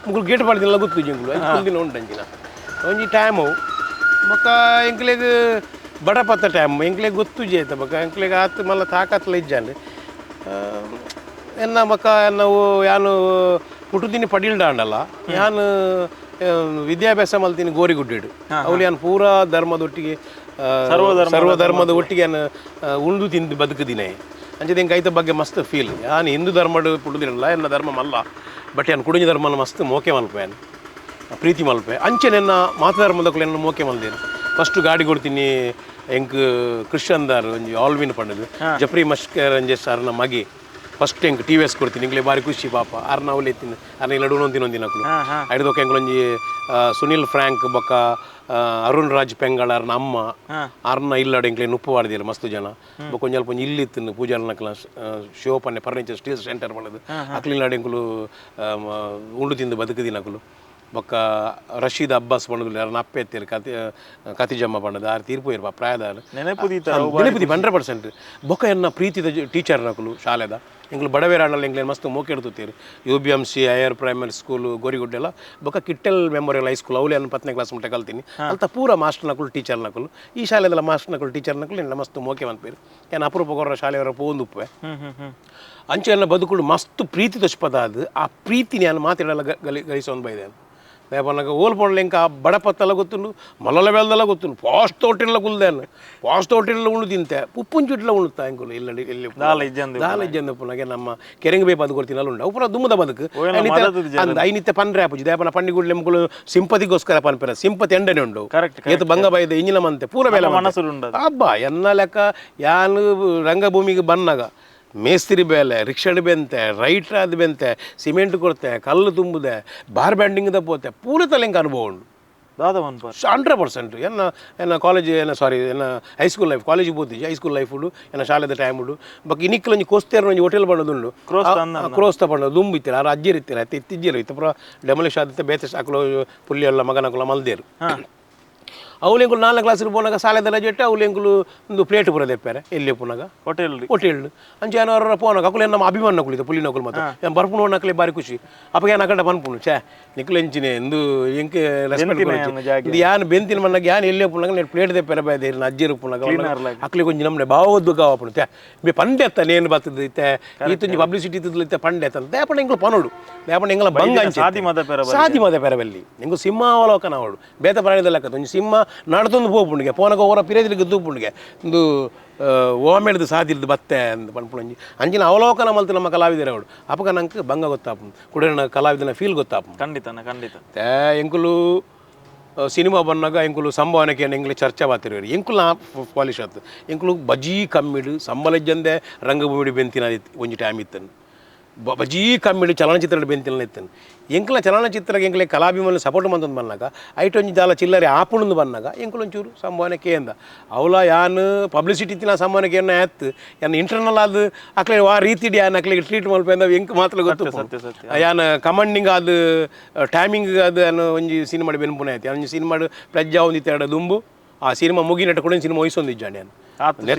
ಮುಗುಲು ಗೇಟ್ ಪಡ್ದಿಲ್ಲ ಗೊತ್ತು ಎಂಕುಲು ದಿನ ಉಂಟು ಅಂಚಿನ ಒಂಜಿ ಟೈಮು ಬೊಕ್ಕ ಎಂಕ್ಲೆಗ್ ಬಡಪತ್ತ ಟೈಮ್ ಎಂಕ್ಲೆಗ್ ಗೊತ್ತು ಜೇತ ಬೊಕ್ಕ ಎಂಕ್ಲೆಗ್ ಆತ್ ಮಲ್ಲ ತಾಕತ್ಲ ಇಜ್ಜಾಂಡ್ ಎನ್ನ ಬೊಕ್ಕ ನಾವು ಯಾನು ಪುಟುದಿನಿ ಪಡಿಲ್ಡಾಂಡಲ್ಲ ಯಾನು ವಿದ್ಯಾಭ್ಯಾಸ ಮಲ್ತೀನಿ ಗೋರಿಗುಡ್ಡಿಡು ಅವಳು ಯಾನು ಪೂರಾ ಧರ್ಮದೊಟ್ಟಿಗೆ ಸರ್ವಧರ್ಮದ ಒಟ್ಟಿಗೆ ಯಾನು ಉಂಡು ತಿಂದು ಬದುಕುದಿನೇ ಅಂಚೆ ಎಂಕ್ ಐತ ಬಗ್ಗೆ ಮಸ್ತ್ ಫೀಲ್. ಯಾನು ಹಿಂದೂ ಧರ್ಮಡು ಪುಟುದಿರಲ್ಲ ಎನ್ನ ಧರ್ಮ ಮಲ್ಲ ಬಟ್ ಯಾನು ಕುಡಿಂಜ ಧರ್ಮನ ಮಸ್ತ್ ಮೋಕೆ ಮಲ್ಪೆ ಯಾನು ಪ್ರೀತಿ ಮಲ್ಪೆ ಅಂಚೆ ನನ್ನ ಮಾತಧರ್ಮದಕ್ಕೂ ಎನ್ನ ಮೋಕೆ ಮಲ್ದೇನು. First ಗಾಡಿ ಕೊಡ್ತೀನಿ ಎಂಕ್ ಕ್ರಿಶ್ಚಿಯನ್ದಾರ್ ಒಂಜಿ ಆಲ್ವಿನ್ ಪಂಡದು ಜಪ್ರಿ ಮಸ್ಕರ್ ಅಂಜೆ ಸಾರ್ನ ಮಗಿ ಫಸ್ಟ್ ಎಂಕ್ T V S ಕೊಡ್ತೀನಿ ಇಂಗ್ಲೆ ಬಾರಿ ಖುಷಿ ಪಾಪ ಆರ್ನ ಅವಳು ಎತ್ತಿನ ಆರ್ನ ಇಲ್ಲ ಒಂದಿನ ಒಂದಿನಕ್ಲು ಐಡ್ದೊಕ್ಕ ಎಂಕ್ಲೊಂಜಿ ಸುನಿಲ್ ಫ್ರಾಂಕ್ ಬೊಕ್ಕ ಅರುಣ್ ರಾಜ್ ಪೆಂಗಳ ಅರ್ನ ಅಮ್ಮ ಅರ್ನ ಇಲ್ಲಡೆ ಎಂಕ್ಲೆ ನುಪ್ಪು ವಾಡ್ದಿಲ್ಲ ಮಸ್ತ್ ಜನ ಬೊಕ್ಕ ಒಂಜಿ ಅಲ್ಪ ಒಂಜಿ ಇಲ್ಲಿ ಇತ್ತು ಪೂಜಾರ್ನಕ್ಲ ಶೋ ಪನ್ನೆ furniture steel centre ಮಾಡೋದು ಅಕ್ಲಿಲ್ಲಾಡೆ ಎಂಕುಲು ಉಂಡು ತಿಂದು ಬದುಕುದಿನಕುಲು ಬೊಕ್ಕ ರಶೀದ್ ಅಬ್ಬಾಸ್ ಪಂಡದು ಅರ್ನ ಅಪ್ಪೆ ಎತ್ತೀರು ಕತಿ ಕತಿಜಮ್ಮ ಪಂಡದು ಆರು ತೀರ್ಪು ಇರ್ಪ ಪ್ರಾಯದಾರು ನೆನಪು ದೀತ ನೆನಪುದಿ 100%. ಬೊಕ್ಕ ಎನ್ನ ಪ್ರೀತಿದ ಟೀಚರ್ ನಕುಲು ಶಾಲೆದ ಎಂಕ್ಲು ಬಡವೇರಾಣಲ್ಲಿ ಎಂಕ್ಲೆ ಮಸ್ತ್ ಮೋಕೆಡ್ತುತ್ತೀರು U B M C higher primary school ಗೋರಿಗುಡ್ಡೆಲ್ಲ ಬೊಕ್ಕ ಕಿಟ್ಟೆಲ್ memorial high school ಅವಲಿ ಅನ್ನ 10ನೇ ಕ್ಲಾಸ್ ಮುಟ್ಟ ಕಲ್ತೀನಿ ಅಲ್ತ ಪೂರ ಮಾಸ್ಟರ್ ನಕುಲು ಟೀಚರ್ ನಕುಲು ಈ ಶಾಲೆದಲ್ಲ ಮಾಸ್ಟರ್ ನಕುಲು ಟೀಚರ್ ನಕುಲು ಎನ್ನ ಮಸ್ತ್ ಮೋಕೆ ಮನ್ಪೇರು ಏನ್ ಅಪರೂಪ ಕೊರ ಶಾಲೆಯವರ ಪೋಂದುಪ್ಪೆ ಅಂಚೆ ಎಲ್ಲ ಬದುಕುಳು ಮಸ್ತ್ ಪ್ರೀತಿ ದೊಚ್ಪದ ಅದು ಆ ಪ್ರೀತಿ ನಾನು ಮಾತಾಡಲ್ಲ ಗಲಿಸೊಂದು ಬೈದೆ ರೇಪನ್ನಗ ಓಲ್ ಪೋಂಡ್ಲ ಇಂಕ ಬಡಪತ್ತಲ್ಲ ಗೊತ್ತುಂಡು ಮಲಲ ಬೆಲ್ದಲ್ಲ ಗೊತ್ತುಂಡು ಫಾಸ್ಟ್ ತೋಟಿಲ್ಲ ಕುಲ್ದೇನು ಫಾಸ್ಟ್ ತೋಟಿಲ್ಲ ಉಂಡು ತಿಂತೆ ಉಪ್ಪುಂಚುಟ್ಲ ಉಣ್ಣುತ್ತಾ ಎಂಕುಲು ಇಲ್ಲ ಇಲ್ಲಿ ದಾಲ ಇಜ್ಜಂದೆ ದಾಲ ಇಜ್ಜಂದೆ ಪುನಗೆ ನಮ್ಮ ಕೆರೆಂಗ್ ಬೇ ಬದುಕು ತಿನ್ನಲ್ಲ ಉಂಡು ಅವು ಪೂರ ದುಮ್ಮದ ಬದುಕು ಅಂದ ಐನಿತ್ಯ ಪನ್ರೆ ಆಪುಜಿ ದೇಪನ ಪಂಡಿಗುಡ್ಲೆ ಮುಕುಲು ಸಿಂಪತಿಗೋಸ್ಕರ ಪನ್ಪೆರ ಸಿಂಪತಿ ಎಂಡನೆ ಉಂಡು ಕರೆಕ್ಟ್ ಏತು ಬಂಗ ಬೈದ ಇಂಜಿನ ಮಂತೆ ಪೂರ ಬೇಲೆ ಮನಸ್ಸು ಉಂಡು ಅಬ್ಬಾ ಎನ್ನ ಲೆಕ್ಕ ಯಾನು ರಂಗಭೂಮಿಗೆ ಬನ್ನಾಗ ಮೇಸ್ತ್ರಿ ಬೇಲೆ ರಿಕ್ಷಾಡ್ ಬೆಂತೆ ರೈಟ್ರ್ ಅದು ಬೆಂತೆ ಸಿಮೆಂಟ್ ಕೊಡ್ತೆ ಕಲ್ಲು ತುಂಬುದೆ ಬಾರ್ ಬ್ಯಾಂಡಿಂಗ್ ಪೋತೆ ಪೂರ ತಲೆಂಕ ಅನುಭವ ಉಂಡು ದಾದ ಮನ್ಪಾರ್ 100%. ಎನ್ನ ಎನ್ನ ಕಾಲೇಜ್ ಎನ್ನ ಸಾರಿ ಎನ್ನ high school life ಕಾಲೇಜಿಗೆ ಪೋತಿಜಿ high school life ಉಂಡು ಎನ್ನ ಶಾಲೆದ ಟೈಮ್ ಉಂಡು ಬಕ್ ಇನಿಕ್ಲೊಂಜಿ ಕೋಸ್ತೇರ್ ಒಂಜಿ ಹೋಟೆಲ್ ಬಣ್ಣದುಂಡು ಕ್ರೋಸ್ತ ಬಣ್ಣ ದುಂಬು ಇತ್ತಿರ ಆರು ಅಜ್ಜಿರ್ ಇತ್ತಿರ ಅತ್ತೆ ಇತ್ತಿಜ್ಜಿರು ಇತ್ತು ಪೂರ ಡೆಮೊಲಿಷ್ ಆದಿತ್ತೆ ಬೇತೆ ಅಕುಲು ಪುಲ್ಲಿ ಎಲ್ಲ ಮಗನಕುಲ ಮಲ್ದೇರು ಅವ್ಲೆಂಕುಲು 4ನೇ ಕ್ಲಾಸಿಗೆ ಪೋನಾಗ ಶಾಲೆದ ರಜೆ ಅವ್ಲೆಂಕುಲು ಒಂದು ಪ್ಲೇಟ್ ಪೂರ ದೆಪ್ಪಾರೆ ಎಲ್ಲಿ ಪೋನಾಗ ಹೋಟೆಲ್ ಹೋಟೆಲ್ ಅಂಚೆ ಏನೋ ಪೋನಾಗ ಅಕುಲು ನಮ್ಮ ಅಭಿಮಾನ ನಕುಲು ಪುಲಿ ನಕುಲು ಮಾತ್ರ ಏನು ಬರ್ಪುಣ ನಕಲೆ ಬಾರಿ ಖುಷಿ ಅಪ್ಪಗೆ ಏನು ಅಕಂಡ ಪನ್ಪುಣು ಛೇ ನಿಕ್ಲು ಎಂಚಿನೆ ಎಂದು ಎಂಕೆ ರೆಸ್ಪೆಕ್ಟ್ ಇದು ಯಾನ್ ಬೆಂತಿನ ಮನ್ನಾಗ ಯಾನ್ ಎಲ್ಲಿ ಪುನಾಗ నేను ಪ್ಲೇಟ್ ದೆಪ್ಪಾರೆ ಬಾಯ್ದೆ ಅಜ್ಜಿರು ಪುನಾಗ ಅಕ್ಲಿ ಕೊಂಚ ನಮ್ಮನೆ ಭಾವೋದ್ಭಾವ ಆಪುಣು ತ್ಯಾ ಬೆ ಪಂಡೆ ಅತ್ತ ನೇನು ಬರ್ತದೆ ಇತ್ತೆ ಈ ತುಂಜಿ ಪಬ್ಲಿಸಿಟಿ ಇತ್ತದ ಇತ್ತೆ ಪಂಡೆ ಅತ್ತ ದೇಪಣ ಎಂಕುಲು ಪನೋಡು ದೇಪಣ ಎಂಗಲ ಬಂಗ ಅಂಚೆ ಸಾದಿ ಮದ ಪೆರ ಸಾದಿ ಮದ ಪೆರಬಲ್ಲಿ ಎಂಕು ಸಿಂಹಾವಲೋಕನ ಅವಳು ಬೇತ ಪ್ರಾಣಿದ ಲೆಕ್ಕ ಒಂಜಿ ಸಿಂಹ ನಡ್ತೊಂದು ಪೋಪುಂಡಿಗೆ ಪೋನಗ ಓರ ಪಿರೇದಿಲಿಗೆ ತೂಪುಂಡಿಗೆ ಒಂದು ಓಮೆಡ್ದು ಸಾದಿಲ್ದು ಬತ್ತೆ ಅಂದ್ ಪನ್ಪುಣಂಜಿ ಅಂಚಿನ ಅವಲೋಕನ ಮಲ್ತು ನಮ್ಮ ಕಲಾವಿದರ ಅವಳು ಅಪಗ ನಂಗೆ ಬಂಗ ಗೊತ್ತಾಪು ಕುಡನ ಕಲಾವಿದನ ಫೀಲ್ ಗೊತ್ತಾಪು ಖಂಡಿತನ ಖಂಡಿತ ತೇ ಎಂಕುಲು ಸಿನಿಮಾ ಬನ್ನಾಗ ಎಂಕುಲು ಸಂಭಾವನೆಗೆ ಎಂಗ್ಲಿ ಚರ್ಚೆ ಬಾತಿರು ಎಂಕುಲು ಪಾಲಿಶ್ ಆತು ಎಂಕುಲು ಬಜೀ ಕಮ್ಮಿಡು ಸಂಬಲಜ್ಜಂದೆ ರಂಗಭೂಮಿ ಬೆಂತಿನ ಒಂಜಿ ಟೈಮ್ ಇತ್ತನು ಬಜೀ ಕಮ್ಮಿಡು ಚಲನಚಿತ್ರ ಬೆಂತಿನ ಇತ್ತನು ಎಂಕುಲ ಚಲನಚಿತ್ರಕ್ಕೆ ಎಂಕಲೆ ಕಲಾಭಿಮಾನಿ ಸಪೋರ್ಟ್ ಮಂತಂದು ಬಂದಾಗ ಐಟ್ ಒಂಜಿ ದಾಲ ಚಿಲ್ಲರೆ ಆಪುಣಂದು ಬಂದಾಗ ಎಂಕುಲು ಒಂಚೂರು ಸಂಭಾವನೆ ಕೇಂದ ಅವಲ ಯಾನ್ ಪಬ್ಲಿಸಿಟಿ ಇತ್ತಿನ ಸಂಭಾವನೆ ಕೇನ ಆಯ್ತು ಯಾನ್ ಇಂಟರ್ನಲ್ ಅದು ಅಕ್ಲೆ ಆ ರೀತಿ ಯಾನ್ ಅಕ್ಲೆಗೆ ಟ್ರೀಟ್ ಮಲ್ಪೆಂದ ಎಂಕ್ ಮಾತ್ರ ಗೊತ್ತು ಸತ್ಯ ಸತ್ಯ ಯಾನ್ ಕಮಾಂಡಿಂಗ್ ಅದು ಟೈಮಿಂಗ್ ಅದು ಯಾನ್ ಒಂಜಿ ಸಿನಿಮಾ ಬೆನ್ಪುನ ಆಯ್ತು ಒಂಜಿ ಸಿನಿಮಾ ಪ್ಲಜ್ಜ ಒಂದಿತ್ತೆ ದುಂಬು ಆ ಸಿನಿಮಾ ಮುಗಿನಟ್ಟ ಕೂಡ ಸಿನಿಮಾ ವಹಿಸೊಂದಿದ್ದಾನೆ ಯಾನ್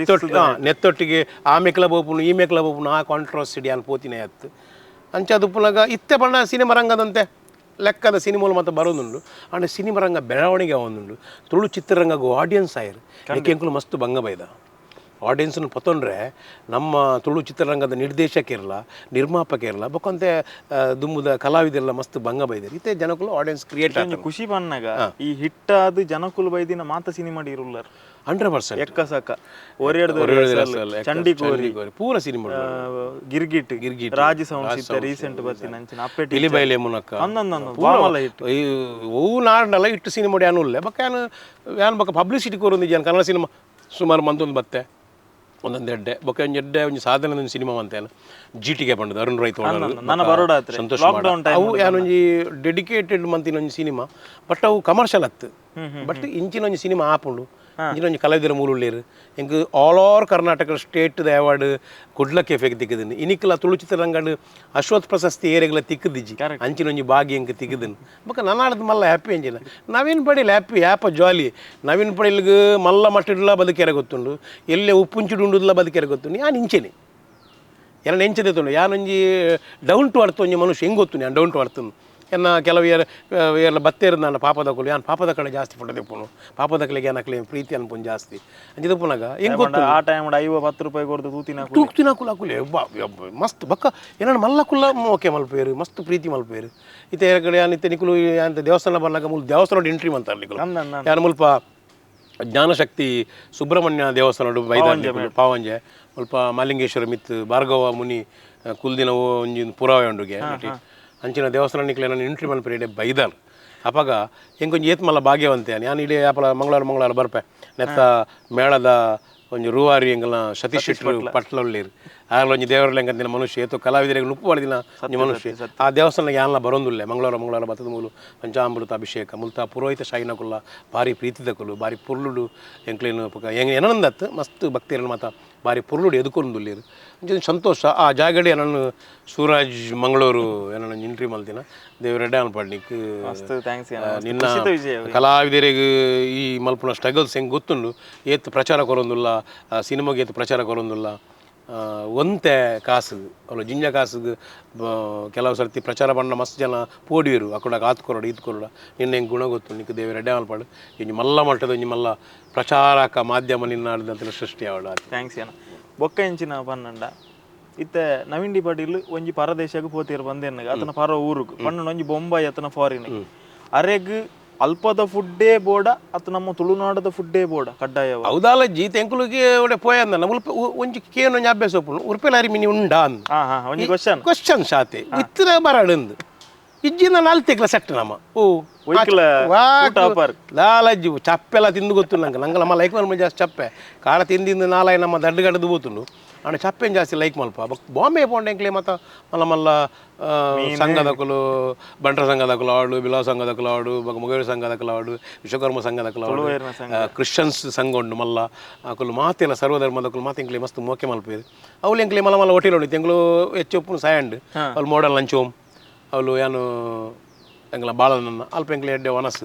ನೆತ್ತೊಟ್ಟಿಗೆ ಆ ಮೇಕ್ಲ ಬೋಪುನು ಈ ಮೇಕ್ಲ ಬೋಪುನು ಆ ಕಾಂಟ್ರವರ್ಸಿ ಯಾನ್ ಪೋತಿನ ಆಯ್ತು ಅಂಚ ಪುನಗ ಇತ್ತೆ ಬಣ್ಣ ಸಿನಿಮಾ ರಂಗದಂತೆ ಲೆಕ್ಕದ ಸಿನಿಮಾಲು ಮತ್ತೆ ಬರೋದುಂಡು ಅಂಡ ಸಿನಿಮಾ ರಂಗ ಬೆಳವಣಿಗೆ ಒಂದುಂಡು ತುಳು ಚಿತ್ರರಂಗಗೂ ಆಡಿಯನ್ಸ್ ಆಯಿರು ಎಂಕುಲು ಮಸ್ತ್ ಬಂಗ ಬೈದ ಆಡಿಯನ್ಸನ್ನು ಪತ್ತೊಂಡ್ರೆ ನಮ್ಮ ತುಳು ಚಿತ್ರರಂಗದ ನಿರ್ದೇಶಕಿರಲ್ಲ ನಿರ್ಮಾಪಕಿರಲ್ಲ ಬೊಕ್ಕಂತೆ ದುಂಬುದ ಕಲಾವಿದರೆಲ್ಲ ಮಸ್ತ್ ಬಂಗ ಬೈದರು ಇತ್ತೆ ಜನಕುಲು ಆಡಿಯನ್ಸ್ ಕ್ರಿಯೇಟ್ ಆಯ್ತು ಖುಷಿ ಬನ್ನಾಗ ಈ ಹಿಟ್ಟಾದ ಜನಕುಲು ಬೈದಿನ ಮಾತ ಸಿನಿಮಾ ಇರುಲ್ಲರ್ 100% ಎಕ್ಕ ಸಕ ಒರೆಯಡ್ದು ಚಂಡಿಗೋರಿ ಪೂರ ಸಿನಿಮಾ ಗಿರ್ಗಿಟ್ ಗಿರ್ಗಿಟ್ ರಾಜ ಸೌಂಡ್ಸ್ ಇತ್ತ ರೀಸೆಂಟ್ ಬರ್ತೀನಿ ಅಂಚಿನ ಅಪ್ಪೆ ಪಿಲಿಬೈಲೆ ಮುನಕ್ಕ ಅಂದೊಂದು ಬಾಮಲ ಹಿಟ್ಟು ಓ ನಾಡಲ್ಲ ಇಟ್ಟು ಸಿನಿಮಾ ಯಾನು ಇಲ್ಲ ಬಕ್ಕ ಯಾನು ಯಾನ್ ಬಕ್ಕ ಪಬ್ಲಿಸಿಟಿ ಕೋರೊಂದು ಯಾನ್ ಕನ್ನಡ ಸಿನಿಮಾ ಸುಮಾರು ಮಂತೊಂದು ಬತ್ತೆ ಒಂದೊಂದು ಎಡ್ಡೆ ಬೊಕ್ಕ ಒಂಜಿ ಎಡ್ಡೆ ಒಂಜಿ ಸಾಧನೆ ಒಂದು ಸಿನಿಮಾ ಅಂತೇನು ಜಿ ಟಿಗೆ ಪಂಡದು ಅರುಣ್ ರೈ ಸಂತೋಷ್ ಅವು ಯಾನೊಂಜಿ ಡೆಡಿಕೇಟೆಡ್ ಮಂತಿನ ಒಂಜಿ ಸಿನಿಮಾ ಬಟ್ ಅವು ಕಮರ್ಷಿಯಲ್ ಅತ್ತು ಬಟ್ ಇಂಚಿನ ಒಂಜಿ ಸಿನಿಮಾ ಆಪುಂಡು ಇಂಚಿನ ಒಂಜಿ ಕಲಾವಿದರ ಮೂಲುಳ್ಳೇರು ಎಂಕ್ all over Karnataka state award Kudla ಕೆಫೆಗೆ ತಿಕ್ಕದಿನಿ ಇನಿಕ್ಲ Tulu ಚಿತ್ರರಂಗಡ್ Ashwath ಪ್ರಶಸ್ತಿ ಏರೆಗ್ಲ ತಿಕ್ಕದಿಜ್ಜಿ ಅಂಚಿನ ಒಂಜಿ ಭಾಗ್ಯ ಎಂಕ್ ತಿಕ್ಕದಿನಿ ಬೊಕ್ಕ ನನ್ನಾಡ್ದು ಮಲ್ಲ ಹ್ಯಾಪಿ ಅಂಚಿನ ನವೀನ್ ಪಡೀಲ್ ಹ್ಯಾಪಿ ಹ್ಯಾಪ ಜಾಲಿ ನವೀನ್ ಪಡೀಲ್ಗ್ ಮಲ್ಲ ಮಟ್ಟಿಡ್ಲ ಬದುಕೆರೆ ಗೊತ್ತುಂಡು ಎಲ್ಲೆ ಉಪ್ಪುಂಚಿಡು ಉಂಡುದ್ಲ ಬದುಕೆರೆ ಗೊತ್ತುಂಡು ಯಾನ್ ಇಂಚೆನೆ ಎನ್ನ ಎಂಚದೆ ಯಾನೊಂಜಿ down to earth ಒಂಜಿ ಮನುಷ್ಯ ಹೆಂಗೆ ಗೊತ್ತು ನಾನು down to earth ಎನ್ನ ಕೆಲವು ಏರ್ ಏರ್ಲ ಬತ್ತೇರು ನನ್ನ ಪಾಪದಕುಲು ಯಾನ್ ಪಾಪದ ಕಡೆ ಜಾಸ್ತಿ ಫೋಟೋ ತೆಪ್ಪುನು ಪಾಪದಕಲಿಗೆ ಏನಕ್ಲೆ ಪ್ರೀತಿ ಅನ್ಪುನ್ ಜಾಸ್ತಿ ಅಂಚಿದ ಪುನಗ ಹೆಂಗೆ ಗೊತ್ತು ಆ ಟೈಮ್ 50 ರೂಪಾಯಿ ಕೊಡ್ದು ತೂತಿನ ತೂತಿನ ಕುಲ ಕುಲೆ ಮಸ್ತ್ ಬಕ್ಕ ಏನನ್ನ ಮಲ್ಲ ಕುಲ್ಲ ಓಕೆ ಮಲ್ಪೇರು ಮಸ್ತ್ ಪ್ರೀತಿ ಮಲ್ಪೇರು ಇತ್ತೆ ಕಡೆ ಯಾನ್ ಇತ್ತೆ ನಿಕುಲು ಅಂತ ದೇವಸ್ಥಾನ ಬರ್ಲಾಗ ಮೂಲ ದೇವಸ್ಥಾನ ಎಂಟ್ರಿ ಮಂತಾರೆ ನಿಕುಲು ಯಾನ್ ಮುಲ್ಪ ಜ್ಞಾನಶಕ್ತಿ ಸುಬ್ರಹ್ಮಣ್ಯ ದೇವಸ್ಥಾನ ಬೈದ ಪಾವಂಜೆ ಮುಲ್ಪ ಮಾಲಿಂಗೇಶ್ವರ ಮಿತ್ ಭಾರ್ಗವ ಮುನಿ ಕುಲ್ದಿನ ಒಂಜಿ ಪುರಾವೆ ಉಂಡುಗೆ ಅಂಚಿನ ದೇವಸ್ಥಾನ ನಿಕ್ಲೆ ನಾನು ಎಂಟ್ರಿ ಮಲ್ಪೇರೆ ಬೈದಾರ್ ಅಪಗ ಎಂಕೊಂಜಿ ಏತ್ ಮಲ್ಲ ಭಾಗ್ಯವಂತೆ ಯಾನ್ ಇಡೀ ಅಪಲ ಮಂಗಳವಾರ ಮಂಗಳವಾರ ಬರ್ಪೆ ನೆತ್ತ ಮೇಳದ ಒಂಜಿ ರೂವಾರಿ ಎಂಗಲ ಸತೀಶ್ ಶೆಟ್ರು ಪಟ್ಲ ಉಳ್ಳೇರು ಆರ್ಲ ಒಂಜಿ ದೇವರಲೆಂಕಂತಿನ ಮನುಷ್ಯ ಏತೋ ಕಲಾವಿದರಿಗೆ ನುಪ್ಪು ಮಾಡಿದಿನ ಒಂಜಿ ಮನುಷ್ಯ ಆ ದೇವಸ್ಥಾನಕ್ಕೆ ಯಾನ್ಲ ಬರೋಂದುಲ್ಲೆ ಮಂಗಳವಾರ ಮಂಗಳವಾರ ಬತ್ತದ ಮೂಲು ಪಂಚಾಮೃತ ಅಭಿಷೇಕ ಮುಲ್ತ ಪುರೋಹಿತ ಶಾಯಿನಕುಲ್ಲ ಭಾರಿ ಪ್ರೀತಿದಕುಲು ಭಾರಿ ಪೊರ್ಲುಡು ಎಂಕ್ಲೇನು ಏನಂದತ್ತು ಮಸ್ತ್ ಭಕ್ತಿಯರನ್ನು ಮಾತ ಭಾರಿ ಪೊರ್ಲುಡು ಎದುಕೊಂದುಲ್ಲೇರು ಒಂಜಿ ಸಂತೋಷ ಆ ಜಾಗಡೆ ನಾನು ಸೂರಜ್ ಮಂಗಳೂರು ಏನೋ ಇಂಟ್ರಿ ಮಲ್ತಿನ ದೇವರೆಡ್ಡೆ ಅನ್ಪಡ್ನಿಕ್ ಮಸ್ತ್ thanks ನಿನ್ನ ಕಲಾವಿದರಿಗೆ ಈ ಮಲ್ಪುನ ಸ್ಟ್ರಗಲ್ಸ್ ಹೆಂಗೆ ಗೊತ್ತುಂಡು ಏತ್ ಪ್ರಚಾರ ಕೊರೊಂದುಲ್ಲ ಸಿನಿಮಾಗೆ ಏತ್ ಪ್ರಚಾರ ಕೊರೊಂದುಲ್ಲ ಒಂತೆ ಕಾಸು ಅವಳು ಜಿಂಜ ಕಾಸುಗೆ ಕೆಲವು ಸರ್ತಿ ಪ್ರಚಾರ ಬಣ್ಣ ಮಸ್ತ್ ಜನ ಪೋಡಿಯರು ಅಕ್ಕಡ ಆತ್ ಕೊರಡು ಈತ್ ಕೊರಡ ನಿನ್ನ ಹೆಂಗೆ ಗುಣ ಗೊತ್ತು ನಿಕ್ಕ ದೇವರೆಡ್ಡೆ ಅನ್ಪಾಡು ಇಂಜಿ ಮಲ್ಲ ಮಟ್ಟದ ಒಂಜಿ ಮಲ್ಲ ಪ್ರಚಾರಕ ಮಾಧ್ಯಮ ನಿನ್ನ ಸೃಷ್ಟಿ ಅವಳು thanks ಏನ ಬೊಕ್ಕ ಎಂಚಿನ ಪನ್ನಂಡ ಇತ್ತೆ ನವೀನ್ ಡಿ ಪಾಟೀಲ್ ಒಂಜಿ ಪರದೇಶಕ್ಕೆ ಪೋತಿರು ಬಂದೇನು ಆತನ ಪರ ಊರುಗು ಪನ್ನಂಡ ಒಂಜಿ ಬೊಂಬಾಯಿ ಆತನ ಫಾರಿನ್ ಅರೆಗ್ ಅಲ್ಪದ ಫುಡ್ಡೇ ಬೋಡ ಅತ್ತ ನಮ್ಮ ತುಳುನಾಡದ ಫುಡ್ಡೇ ಬೋಡ ಕಡ್ಡಾಯ ಹೌದಾಲ ಜೀತ ಎಂಕುಲಿಗೆ ಒಡೆ ಪೋಯಂದ ನಮ್ಮ ಒಂಜಿ ಕೇನು ಒಂಜಿ ಅಭ್ಯಾಸ ಉಪ್ಪುಂಡು ಉರ್ಪೆಲಾರಿ ಮಿನಿ ಉಂಡಾ ಅಂದ್ ಹಾ ಹಾ ಒಂಜಿ ಕ್ವಶನ್ ಕ್ವಶನ್ ಶಾತೆ ಇತ್ತಿನ ಬರಡಂದು ಇಜ್ಜಿನ ನಾಲ್ತೆಕ್ಲ ಸೆಟ್ ನಮ್ಮ ಓ ಒಯ್ಕ್ಲ ಊಟ ಅಪಾರ್. ಲಾಲಜ್ಜಿ ಚಪ್ಪೆಲ್ಲ ತಿಂದು ಗೊತ್ತು ನಂಗೆ ನಂಗೆ ನಮ್ಮ ಲೈಕ್ ಮಲ್ಪ ಜಾಸ್ತಿ ಚಪ್ಪೆ ಖಾರ ತಿಂದಿಂದ ನಾಲಾಯಿ ನಮ್ಮ ದಡ್ಡ ಗಡ್ದು ಬೋತುಂಡು ಅಂಡ ಚಪ್ಪೆನ್ ಜಾಸ್ತಿ ಲೈಕ್ ಮಲ್ಪ ಬಾಂಬೆ ಪೋಂಡೆ ಎಂಕ್ಲೆ ಮತ್ತ ಮಲ್ಲ ಮಲ್ಲ ಸಂಘದಕುಲು ಬಂಟ್ರ ಸಂಘದಕುಲು ಆಡು ಬಿಲಾ ಸಂಘದಕುಲು ಆಡು ಬೊಕ ಮೊಗೇರು ಸಂಘದಕುಲು ಆಡು ವಿಶ್ವಕರ್ಮ ಸಂಘದಕುಲು ಆಡು ಕ್ರಿಶ್ಚಿಯನ್ಸ್ ಸಂಘ ಉಂಡು ಮಲ್ಲ ಅಕುಲು ಮಾತೆಲ್ಲ ಸರ್ವಧರ್ಮದಕುಲು ಮಾತೆ ಎಂಕ್ಲೆ ಮಸ್ತ್ ಮೋಕೆ ಮಲ್ಪೇರು ಅವ್ಲು ಎಂಕ್ಲೆ ಮಲ್ಲ ಮಲ್ಲ ಹೋಟೆಲ್ ಉಂಡು ಎಂಕ್ಲು ಹೆಚ್ಚು ಉಪ್ಪುನು ಸಾಯಂಡ್ ಅವ್ಲು model lunch home ಅವಳು ಯಾನು ಎಂಗ್ಲ ಬಾಳನನ್ನ ಅಲ್ಪ ಎಂಕ್ಲೆ ಎಡ್ಡೆ ವನಸ್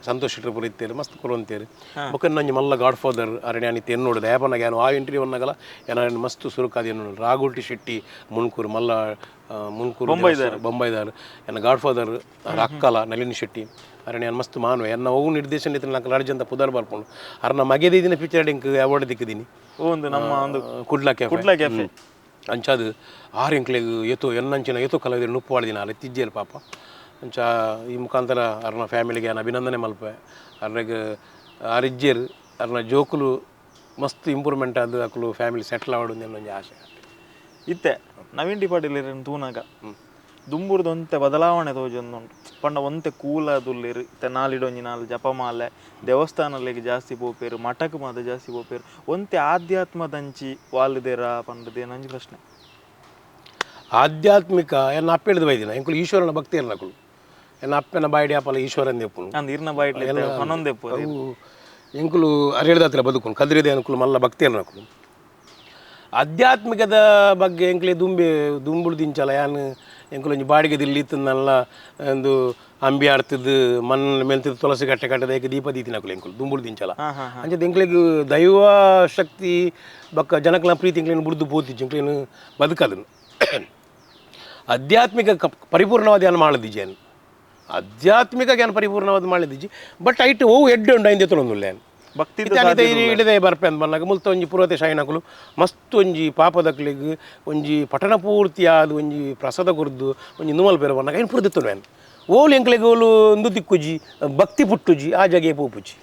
ಸಂತೋಷ್ ಶೆಟ್ಟರ್ ಪೂರ ಇತ್ತೇರು ಮಸ್ತ್ ಕುರುವಂತೇರು ಬೊಕ್ಕ ನಂಜಿ ಮಲ್ಲ ಗಾಡ್ ಫಾದರ್ ಅರಣ್ಯ ಯಾನ್ ಇತ್ತೆ ಎನ್ನೋಡು ದಯಾಪನಾಗ ಯಾನು ಆ ಇಂಟರ್ವ್ಯೂ ಅನ್ನಗಲ ಏನಾರ ಮಸ್ತ್ ಸುರುಕಾದ ಎನ್ನೋಡು ರಾಘುಲ್ಟಿ ಶೆಟ್ಟಿ ಮುನ್ಕೂರು ಮಲ್ಲ ಮುನ್ಕೂರು ಬೊಂಬೈದಾರ್ ಎನ್ನ ಗಾಡ್ ಫಾದರ್ ಅಕ್ಕಲ ನಳಿನಿ ಶೆಟ್ಟಿ ಅರಣ್ಯ ಯಾನ್ ಮಸ್ತ್ ಮಾನವ ಎನ್ನ ಅವು ನಿರ್ದೇಶನ ಇತ್ತು ನಂಗೆ ಲರ್ಜಂತ ಪುದರ್ ಬರ್ಕೊಂಡು ಅರ್ನ ಮಗೆದಿನ ಪಿಕ್ಚರ್ ಎಂಕ್ ಅವಾರ್ಡ್ ದಿಕ್ಕಿದ್ದೀನಿ ಒಂದು ನಮ್ಮ ಒಂದು ಕುಡ್ಲ ಕೆಫೆ ಕುಡ್ಲ ಕೆಫೆ ಅಂಚಾದು ಆರು ಎಂಕ್ಲೆಗ್ ಏತೋ ಎನ್ನಂಚಿನ ಏತೋ ಕಲಾವಿದರು ನುಪ್ಪು ವಾಳ್ದಿನ ಆಲೆ ತಿಜ್ಜೇರು ಪಾಪ ಅಂಚ ಈ ಮುಖಾಂತರ ಅರ್ನ ಫ್ಯಾಮಿಲಿಗೆ ನಾನು ಅಭಿನಂದನೆ ಮಲ್ಪೆ ಅರ್ನಗ್ ಆರಿಜ್ಜೇರು ಅರ್ನ ಜೋಕುಲು ಮಸ್ತ್ ಇಂಪ್ರೂವ್ಮೆಂಟ್ ಆದ ಅಕುಲು ಫ್ಯಾಮಿಲಿ ಸೆಟ್ಲ್ ಆವಡು ಒಂಜಿ ಆಸೆ ಇತ್ತೆ ನವೀನ್ ಡಿ ಪಾಟೀಲ್ ಇರನ್ ತೂನಾಗ ದುಂಬುರ್ದು ಒಂತೆ ಬದಲಾವಣೆ ತೋಜೊಂದುಂಟು ಪಂಡ ಒಂತೆ ಕೂಲಾದುಲ್ಲೇರು ಇತ್ತೆ ನಾಲಿಡೊಂಜಿ ನಾಲ್ ಜಪಮಾಲೆ ದೇವಸ್ಥಾನಲೆಗ್ ಜಾಸ್ತಿ ಪೋಪೇರು ಮಠಕ್ ಮಾತ ಜಾಸ್ತಿ ಪೋಪೇರು ಒಂತೆ ಆಧ್ಯಾತ್ಮದಂಚಿ ವಾಲುದೇರ ಪಂಡದೇನಂಜಿ ಪ್ರಶ್ನೆ. ಆಧ್ಯಾತ್ಮಿಕ ಎನ್ನ ಅಪ್ಪ ಹೇಳಿದ ಬೈದಿನ ಎಂಕುಲು ಈಶ್ವರನ ಭಕ್ತಿ ಇರ್ನಕುಲು ಎನ್ನ ಅಪ್ಪನ ಬಾಯಿಡಿ ಅಪ್ಪಲ ಈಶ್ವರನ್ ದೆಪ್ಪುನು ಅಂದ್ ಇರ್ನ ಬಾಯಿಡ್ಲೆ ಪನೊಂದೆಪ್ಪು ಅವು ಎಂಕುಲು ಅರೇಳ್ದಾತ್ರ ಬದುಕುನು ಕದ್ರಿದೆ ಅನುಕುಲು ಮಲ್ಲ ಭಕ್ತಿ ಇರ್ನಕುಲು ಆಧ್ಯಾತ್ಮಿಕದ ಬಗ್ಗೆ ಎಂಕ್ಲೆ ದುಂಬೆ ದುಂಬುಳು ದಿಂಚಲ ಯಾನ್ ಎಂಕುಲು ಒಂಜಿ ಬಾಡಿಗೆ ದಿಲ್ಲಿ ಇತ್ತಂದಲ್ಲ ಒಂದು ಅಂಬಿ ಆಡ್ತಿದ್ದು ಮಣ್ಣು ಮೆಲ್ತಿದ್ದು ತುಳಸಿ ಕಟ್ಟೆ ಕಟ್ಟದ ಏಕ ದೀಪ ದೀತಿನಕುಲು ಎಂಕುಲು ದುಂಬುಳು ದಿಂಚಲ ಅಂಚದ ಎಂಕ್ಲೆಗ್ ದೈವ ಶಕ್ತಿ ಬೊಕ್ಕ ಜನಕ್ಲ ಪ್ರೀತಿ ಎಂಕ್ಲೇನು ಬುಡ್ದು ಪೋತಿಜ್ಜಿ ಎಂಕ್ಲೇನು ಬದುಕದನು ಆಧ್ಯಾತ್ಮಿಕ ಪರಿಪೂರ್ಣವಾದ ಯಾನ್ ಮಾಡದಿಜ್ಜಿ ಯಾನ್ ಆಧ್ಯಾತ್ಮಿಕ ಜ್ಞಾನ ಪರಿಪೂರ್ಣವಾದ ಮಾಡಿದಿಜ್ಜಿ ಬಟ್ ಐಟ್ ಓವು ಎಡ್ಡೆ ಉಂಡು ಐಂದೆ ತೊಳೊಂದುಲ್ಲ ಯಾನ್ ಭಕ್ತಿ ಇಡದೆ ಬರ್ಪೆ ಅಂದ್ ಬನ್ನಾಗ ಮುಲ್ತ ಒಂಜಿ ಪುರೋತೆ ಶಾಯಿನಕುಲು ಮಸ್ತ್ ಒಂಜಿ ಪಾಪದಕ್ಲೆಗ್ ಒಂಜಿ ಪಠಣ ಪೂರ್ತಿ ಆದ್ ಒಂಜಿ ಪ್ರಸಾದ ಕೊರ್ದು ಒಂಜಿ ನುಮಲ್ ಪೇರ ಬನ್ನಾಗ ಐನ್ ಪೂರ ದೆತ್ತೊನು ಯಾನ್ ಓಲು ಎಂಕ್ಲೆಗ್ ಓಲು ಇಂದು ತಿಕ್ಕುಜಿ ಭಕ್ತಿ ಪುಟ್ಟುಜಿ ಆ ಜಾಗೆ ಪೋಪುಜಿ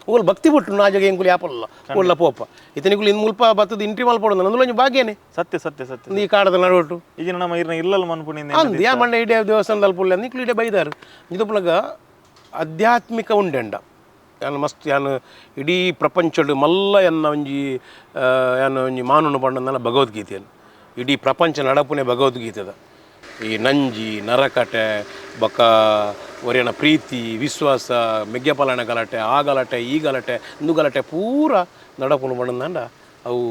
ಓಲು ಭಕ್ತಿ ಪುಟ್ಟು ಆ ಜಾಗೆ ಎಂಕುಲು ಯಾಪಲ್ಲ ಓಲ್ಲ ಪೋಪ ಇತನಿಕುಲು ಇನ್ ಮುಲ್ಪ ಬತ್ತದ ಇಂಟ್ರಿ ಮಲ್ಪೊಡು ಅಂದುಲ ಒಂಜಿ ಭಾಗ್ಯನೇ ಸತ್ಯ ಸತ್ಯ ಸತ್ಯ ಈ ಕಾಡದ ನಡುವಟ್ಟು ಈಗಿನ ನಮ್ಮ ಇರ್ನ ಇಲ್ಲಲ್ ಮನ್ಪುಣಿಂದ ಅಂದ್ ಯಾ ಮಂಡೆ ಇಡೀ ದೇವಸ್ಥಾನದಲ್ಲಿ ಪುಳ್ಳೆ ನಿಕ್ಲು ಇಡೀ ಬೈದಾರು ಇದು ಆಧ್ಯಾತ್ಮಿಕ ಉಂಡೆಂಡ ಯಾನ್ ಮಸ್ತ್ ಯಾನ್ ಇಡೀ ಪ್ರಪಂಚಡ್ ಮಲ್ಲ ಎನ್ನ ಒಂಜಿ ಯಾನ್ ಒಂಜಿ ಮಾನುನ ಪಂಡಂದಲ್ಲ ಭಗವದ್ಗೀತೆಯನ್ನು ಇಡೀ ಪ್ರಪಂಚ ನಡಪುನೆ ಭಗವದ್ಗೀತೆದ ಈ ನಂಜಿ ನರಕಟೆ ಬೊಕ್ಕ ಒರಿಯನ ಪ್ರೀತಿ ವಿಶ್ವಾಸ ಮೆಗ್ಯಪಾಲನ ಗಲಾಟೆ ಆ ಗಲಾಟೆ ಈ ಗಲಾಟೆ ಇಂದು ಗಲಾಟೆ ಪೂರ ನಡಪುನು ಪಂಡಂದಾಂಡ ಅವು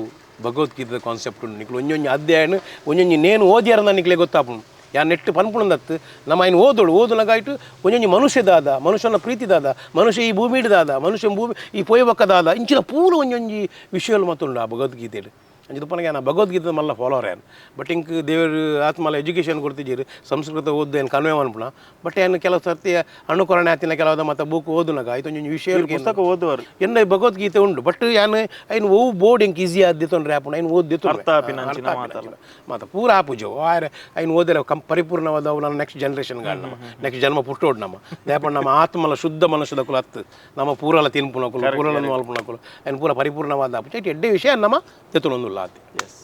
ಭಗವದ್ಗೀತೆದ ಕಾನ್ಸೆಪ್ಟ್ ಉಂಡು ನಿಕ್ಲು ಒಂಜೊಂಜಿ ಅಧ್ಯಾಯನ ಒಂಜೊಂಜಿ ನೇನು ಓದಿಯಾರನ್ನ ನಿಕ್ಲೆ ಗೊತ್ತಾಪುಂಡು ಯಾನ್ ನೆಟ್ಟು ಪನ್ಪುಣದತ್ತು ನಮ್ಮ ಐನ್ ಓದೋಳು ಓದುನಗಾಯ್ತು ಒಂಜೊಂಜಿ ಮನುಷ್ಯದಾದ ಮನುಷ್ಯನ ಪ್ರೀತಿದಾದ ಮನುಷ್ಯ ಈ ಭೂಮಿಡ್ದಾದ ಮನುಷ್ಯ ಭೂಮಿ ಈ ಪೋಯಬಕ್ಕದಾದ ಇಂಚಿನ ಪೂರ ಒಂಜೊಂಜಿ ವಿಷಯలు ಮತ್ತುಂಡು ಆ ಭಗವದ್ಗೀತೆಡ್ ಅಂಚ ಪನಗ ಯಾನ್ ಭಗವದ್ಗೀತೆ ಮಲ್ಲ ಫಾಲೋವರ್ ಯಾನ್ ಬಟ್ ಇಂಕ್ ದೇವರು ಆತ್ಮಲ ಎಜುಕೇಷನ್ ಕೊಡ್ತಿದ್ದೀರಿ ಸಂಸ್ಕೃತ ಓದ್ದು ಏನು ಕನ್ವೆ ಅನ್ಪುಣ ಬಟ್ ಏನು ಕೆಲವು ಸರ್ತಿ ಅನುಕರಣೆ ಆತಿನ ಕೆಲವು ಮತ್ತೆ ಬುಕ್ ಓದುನಗ ಆಯ್ತು ಒಂಜೊಂಜಿ ವಿಷಯ ಪುಸ್ತಕ ಓದುವರು ಎನ್ನ ಭಗವದ್ಗೀತೆ ಉಂಡು ಬಟ್ ಯಾನ್ ಐನ್ ಓವು ಬೋರ್ಡ್ ಎಂಕ್ ಈಸಿ ಆದ್ದಿತ್ತೊಂಡ್ರೆ ಆಪುಂಡು ಐನ್ ಓದ್ದಿತ್ತು ಅರ್ಥ ಆಪಿನಂಚಿನ ಮಾತಲ್ಲ. ಮಾತ ಪೂರ ಆಪುಜು ಆರೆ ಐನ್ ಓದಿರ ಕಂ ಪರಿಪೂರ್ಣವಾದ ಅವು ನನ್ನ ನೆಕ್ಸ್ಟ್ ಜನರೇಷನ್ ನಮ್ಮ ನೆಕ್ಸ್ಟ್ ಜನ್ಮ ಪುಟ್ಟೋಡು ನಮ್ಮ ದಾಪಣ್ಣ ನಮ್ಮ ಆತ್ಮಲ ಶುದ್ಧ ಮನಸ್ಸುದಕುಲು ಹತ್ತು ನಮ್ಮ ಪೂರಲ ತಿನ್ಪುನಕುಲು ಪೂರಲ ಮಲ್ಪುನಕುಲು ಐನ್ ಪೂರ ಪರಿಪೂರ್ಣವಾದ ಆಪುಜು ಐಟ್ ಎಡ್ಡೆ ವಿಷಯ ನಮ್ಮ ತೆತ್ತೊಂದುಲ್ಲ ಆತೆ. ಎಸ್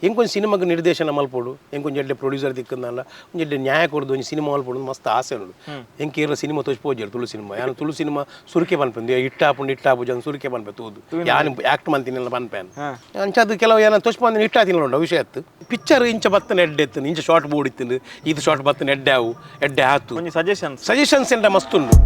ಎಂಕೊಂಜಿ ಸಿನಿಮಾಗ್ ನಿರ್ದೇಶನ ಮಲ್ಪೊಡು, ಎಂಕೊಂಜಿ ಎಡ್ಡೆ ಪ್ರೊಡ್ಯೂಸರ್ ತಿಕ್ಕಂದಲ್ಲ, ಒಂಜಿ ಎಡ್ಡೆ ನ್ಯಾಯ ಕೊರ್ದು ಒಂಜಿ ಸಿನಿಮಾ ಮಲ್ಪೊಡು ಮಸ್ತ್ ಆಸೆ ಉಂಡು. ಎಂಕ್ ಏರ್ಲ ಸಿನಿಮಾ ತೋಜ್ ತುಳು ಸಿನಿಮಾ. ಯಾನ್ ತುಳು ಸಿನಿಮಾ ಸುರುಕೆ ಪನ್ಪೆ, ಇಟ್ಟಾಪುಂಡು ಇಟ್ಟಾಪುಜ ಸುರುಕೆ ಪನ್ಪೆ ತೂದು. ಯಾನ್ ಆಕ್ಟ್ ಮಂತಿನೆಲ್ಲ ಪನ್ಪೆ. ಅಂಚಾದ್ ಕೆಲವು ಏನ ತೋಜ್ಪಂದಿನ ಇಟ್ಟಾತಿನ ಉಂಡು ವಿಷಯ ಇತ್ತು. ಪಿಕ್ಚರ್ ಇಂಚ ಬತ್ತನ ಎಡ್ಡೆ ಇತ್ತು, ಇಂಚ ಶಾರ್ಟ್ ಬೋರ್ಡ್ ಇತ್ತು, ಇದು ಶಾರ್ಟ್ ಬತ್ತನ ಎಡ್ಡೆ ಆವು ಎಡ್ಡೆ ಆತು. ಒಂಜಿ ಸಜೆಷನ್ಸ್ ಸಜೆಷನ್ಸ್ ಎಂಟ ಮಸ್ತ್ ಉಂಡು.